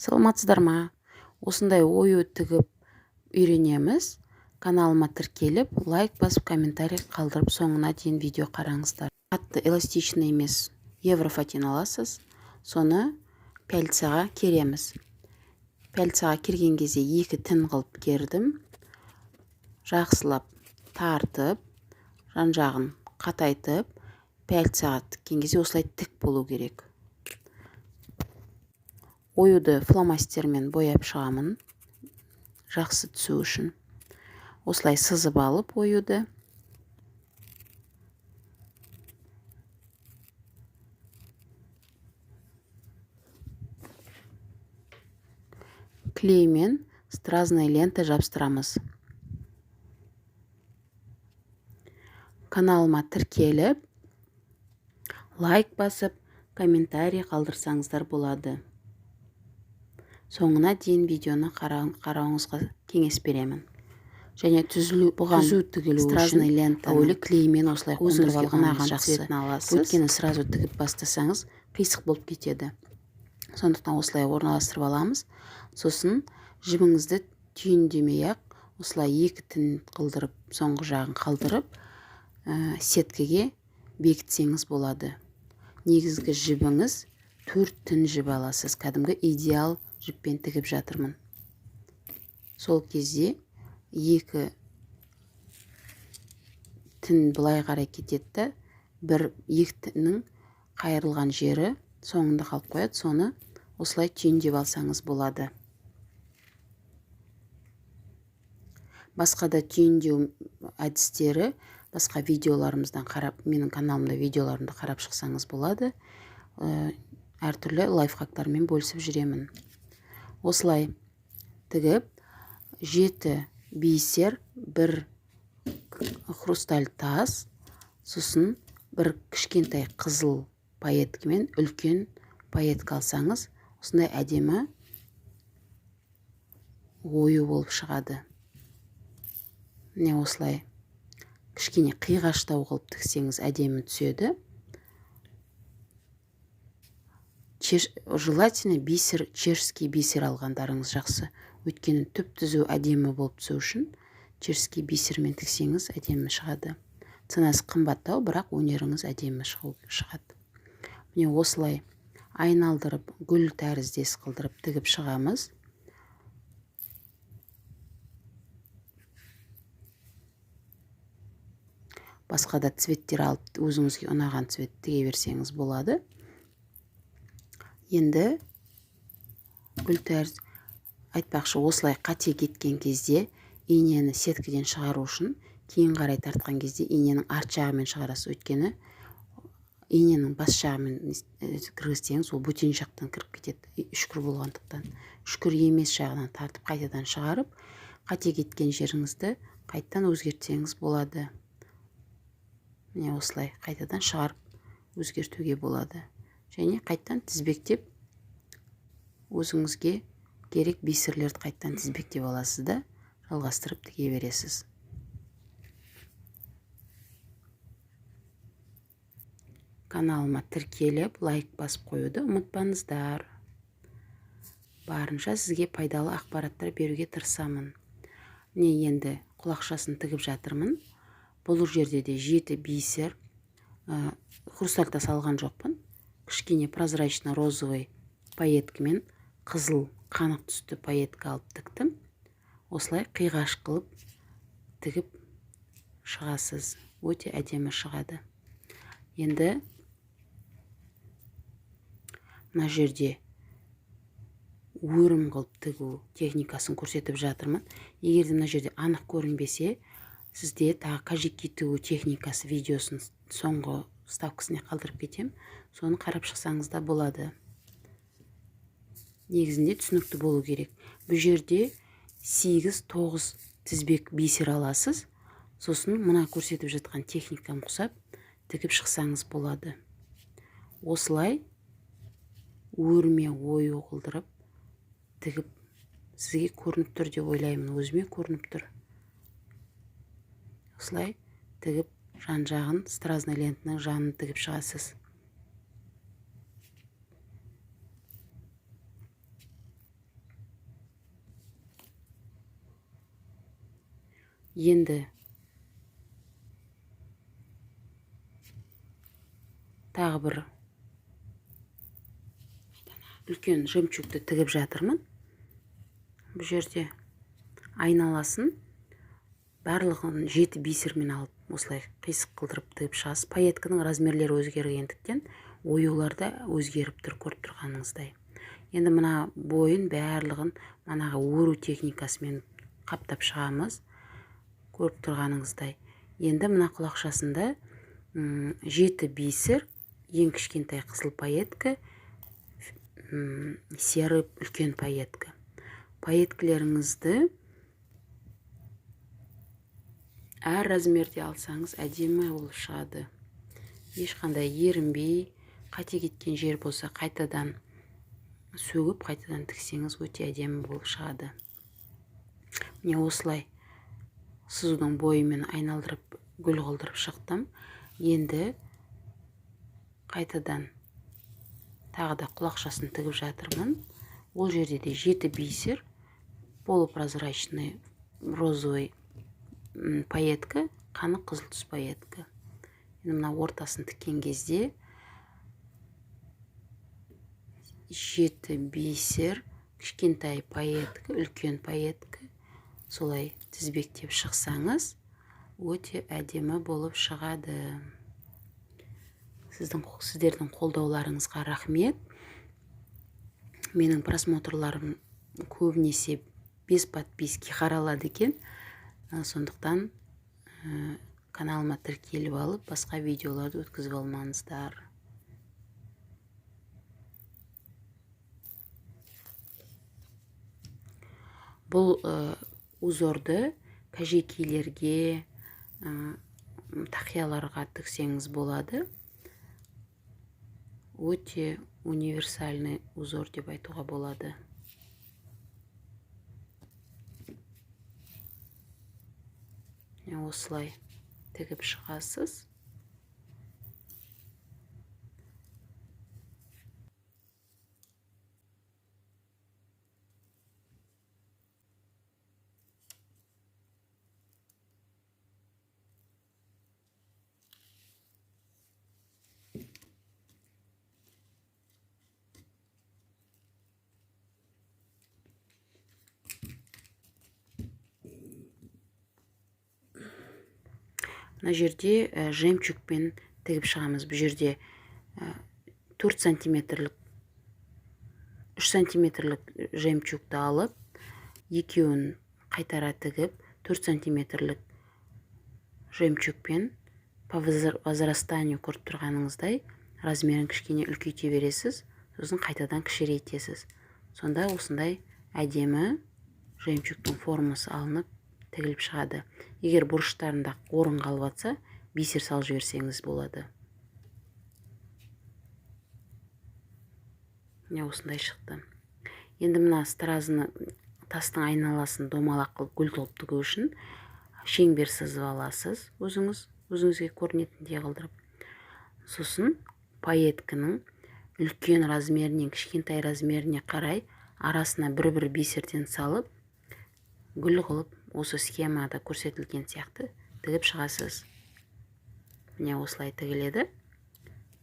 Саламатсыздар ма? Осындай ою тігіп үйренеміз. Каналыма тіркеліп, лайк басып, комментарий қалдырып, соңына дейін видео қараңыздар. Қатты эластичный емес, еврофатин аласыз, соны пяльцаға кереміз. Пяльцаға керген кезде екі тін қылып кердім. Жақсылап тартып, жан-жағын қатайтып, пяльцаға тіккен кезде осылай тік болу керек. Оюды фломастермен бояп шығамын, жақсы түсу үшін. Осылай сызып алып оюды. Клеймен стразная лента жабыстырамыз. Каналыма тіркеліп, лайк басып, комментарий қалдырсаңыздар болады. Соңына дейін видеоны қарауыңызға кеңес беремін. Және түзілу, бұған түзу тігілу стразный үшін лентаны әуелі клеймен осылай қондырып өзіңізге алғаныңыз ұнаған жақсы. цветін аласыз. Өйткені сразу тігіп бастасаңыз қисық болып кетеді. Сондықтан осылай орналастырып аламыз. Сосын жібіңізді түйіндемей-ақ осылай екі тін қылдырып, соңғы жағын қалдырып, сеткіге бекітсеңіз болады. Негізгі жібіңіз 4 тін жіп аласыз. Кәдімгі идеал жіппен тігіп жатырмын. Сол кезде екі тін былай қарай кетеді, бір екі тіннің қайырылған жері соңында қалып қояды. Соны осылай түйіндеп алсаңыз болады. Басқа да түйіндеу әдістері басқа видеоларымыздан қарап, менің каналымда видеоларымды қарап шықсаңыз болады. Әртүрлі лайфхактармен бөлісіп жүремін. Осылай тігіп, 7 бисер, бір хрусталь тас, сосын бір кішкентай қызыл пайеткамен үлкен пайетка алсаңыз, осындай әдемі ою болып шығады. Міне осылай кішкене қиғаштау қылып тіксеңіз әдемі түседі. Желательно бисер, чешский бисер алғандарыңыз жақсы. Өйткені түп-түзу әдемі болып түсу үшін чешский бисермен тіксеңіз әдемі шығады. Ценасы қымбаттау, бірақ өнеріңіз әдемі шығады. Міне осылай айналдырып, гүл тәріздес қылдырып тігіп шығамыз. Басқа да цветтер алып, өзіңізге ұнаған цвет тіге берсеңіз болады. Енді гүл тәріз, айтпақшы, осылай қате кеткен кезде инені сеткіден шығару үшін кейін қарай тартқан кезде иненің арт жағымен шығарасыз. Өйткені иненің бас жағымен кіргізсеңіз, ол бөтен жақтан кіріп кетеді, үшкір болғандықтан. Үшкір емес жағынан тартып қайтадан шығарып, қате кеткен жеріңізді қайтадан өзгертсеңіз болады. Міне осылай қайтадан шығарып өзгертуге болады. Және қайтадан тізбектеп өзіңізге керек бисерлерді қайтадан тізбектеп аласыз да жалғастырып тіге бересіз. Каналыма тіркеліп, лайк басып қоюды ұмытпаңыздар. Барынша сізге пайдалы ақпараттар беруге тырысамын. Міне енді құлақшасын тігіп жатырмын. Бұл жерде де 7 бисер, хрусталь тас алған жоқпын. Кішкене прозрачно розовый пайеткамен қызыл қанық түсті пайетка алып тіктім. Осылай қиғаш қылып тігіп шығасыз. Өте әдемі шығады. Енді мына жерде өрім қылып тігу техникасын көрсетіп жатырмын. Егер де мына жерде анық көрінбесе, сізде тағы кожики тігу техникасы видеосын соңғы вставкасына қалдырып кетем. Соны қарап шықсаңыз да болады. Негізінде түсінікті болу керек. Бұл жерде 8-9 тізбек бисер аласыз. Сосын мына көрсетіп жатқан техникам ұқсап тігіп шықсаңыз болады. Осылай өрме ою қылдырып тігіп сізге көрініп тұр деп ойлаймын. Өзіме көрініп тұр. Осылай тігіп жан жағын стразный лентаның жанын тігіп шығасыз. Енді тағы бір үлкен жемчугті тігіп жатырмын. Бұл жерде айналасын барлығын 7 бисермен алып осылай қисық қылдырып тігіп шығасыз. Пайеткінің размерлері өзгергендіктен оюлар да өзгеріп тұр, көріп тұрғаныңыздай. Енді мына бойын барлығын манағы өру техникасымен қаптап шығамыз, көріп тұрғаныңыздай. Енді мына құлақшасында 7 бисер, ең кішкентай қызыл пайетка, серый үлкен пайетка. Пайеткілеріңізді әр размерде алсаңыз әдемі болып шығады. Ешқандай ерінбей, қате кеткен жер болса қайтадан сөгіп, қайтадан тіксеңіз өте әдемі болып шығады. Міне осылай сызудың бойымен айналдырып гүл қылдырып шықтым. Енді қайтадан тағы да құлақшасын тігіп жатырмын. Ол жерде де 7 бисер, полупрозрачный розовый пайетка, қаны қызыл түс пайетка. Енді мына ортасын тіккен кезде 7 бисер, кішкентай пайетка, үлкен пайетка, солай тізбектеп шықсаңыз өте әдемі болып шығады. Сіздердің қолдауларыңызға рахмет. Менің просмотрларым көбінесе без подписки қаралады екен. Сондықтан каналыма тіркеліп алып, басқа видеоларды өткізіп алмаңыздар. Бұл узорды кәжекейлерге, тақияларға тіксеңіз болады. Өте универсальный узор деп айтуға болады. Осылай тігіп шығасыз. Мына жерде жемчугпен тігіп шығамыз. Бұл жерде 4 сантиметрлік, 3 сантиметрлік жемчугті алып, екеуін қайтара тігіп, 4 сантиметрлік жемчугпен по возрастанию көріп тұрғаныңыздай размерін кішкене үлкейте бересіз, сосын қайтадан кішірейтесіз. Сонда осындай әдемі жемчугтың формасы алынып тігіліп шығады. Егер бұрыштарында орын қалып атса, бисер салып жіберсеңіз болады. Міне осындай шықты. Енді мына стразыны тастың айналасын домалақ қылып гүл қылып тігу үшін шеңбер сызып аласыз, өзіңізге көрінетіндей қылдырып. Сосын пайеткінің үлкен размерінен кішкентай размеріне қарай арасына бір-бір бисерден салып гүл қылып осы схемада көрсетілген сияқты тігіп шығасыз. Міне осылай тігіледі.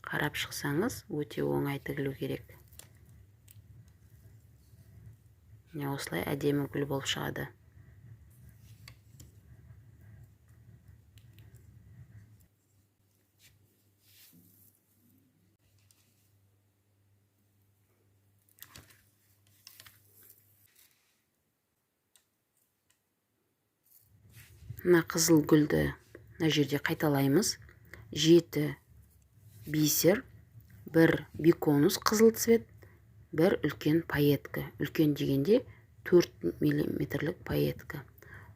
Қарап шықсаңыз өте оңай тігілу керек. Міне осылай әдемі гүл болып шығады. Мына қызыл гүлді мына жерде қайталаймыз. 7 бисер, 1 биконус қызыл цвет, 1 үлкен пайетка. Үлкен дегенде 4 миллиметрлік пайетка.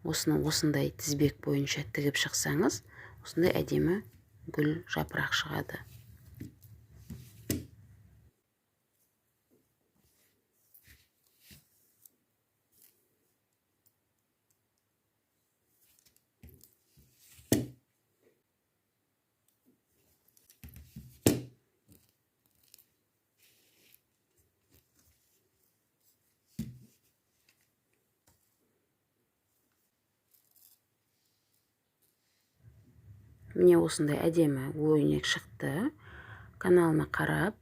Осыны осындай тізбек бойынша тігіп шықсаңыз, осындай әдемі гүл жапырақ шығады. Міне, осындай әдемі өрнек шықты. Каналыма қарап,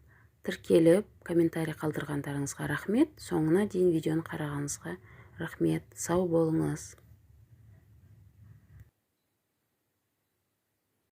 тіркеліп, комментарий қалдырғандарыңызға рахмет. Соңына дейін видеоны қарағаныңызға рахмет. Сау болыңыз.